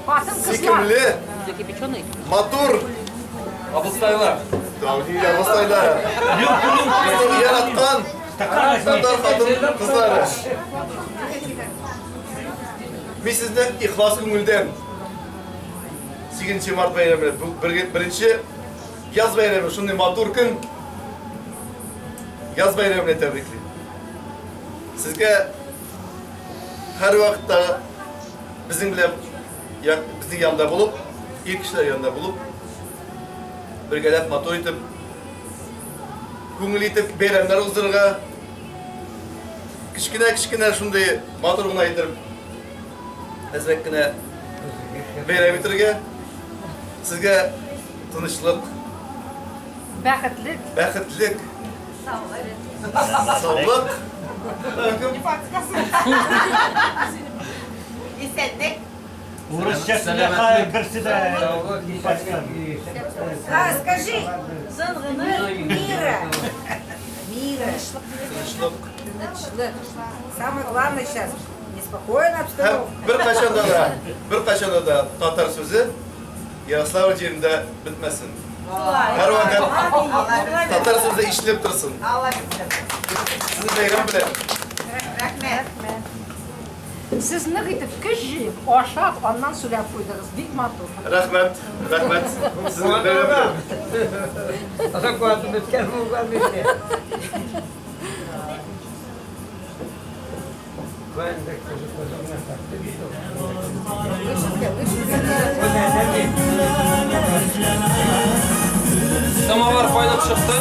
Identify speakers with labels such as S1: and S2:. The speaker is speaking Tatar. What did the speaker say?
S1: Хатын-кызлар.
S2: Сөйкемле, матур
S3: Абыстайлар.
S2: Абыстайлар. Безнең яраткан татар хатын-кызлары. Мин сезне ихлас күңелдән 8 март бәйрәме, бу беренче яз бәйрәме, шундый матур көн. Яз бәйрәме белән тәбриклим. Сезгә һәрвакытта безнең белән безнең янда булып, ир кешеләр янында булып, бергәләп матур итеп, күңел итеп бәйрәмнәр уздырырга, кечкенә-кечкенә шундый матур гына итеп, әзрәк кенә бәйрәм итәргә, сезгә тынычлык,
S1: Бәхетлек.
S2: Бәхетлек. Саулык.
S4: Исәнлек.
S5: Урысча сөйләсә, берсе дә не подскажет.
S6: А, скажи, мира. Мира.
S2: Тынычлык.
S6: Тынычлык. Самое главное сейчас, неспокойная
S2: Һәм
S6: обстановка.
S2: беркайчан да, беркайчан да татар сүзе Ярославль җирендә бетмәсен. Һәрвакыт татар сүзе ишетелеп торсын. Сезне бәйрәм белән.
S4: Рәхмәт.
S1: Сез нык итеп көч җыеп, ашап, аннан сөйләп куйдыгыз. Бик матур.
S2: Рәхмәт, рәхмәт. Сезне бәйрәм белән.
S7: Озак беткән булган бит.
S3: Самовар кайнап чыкты.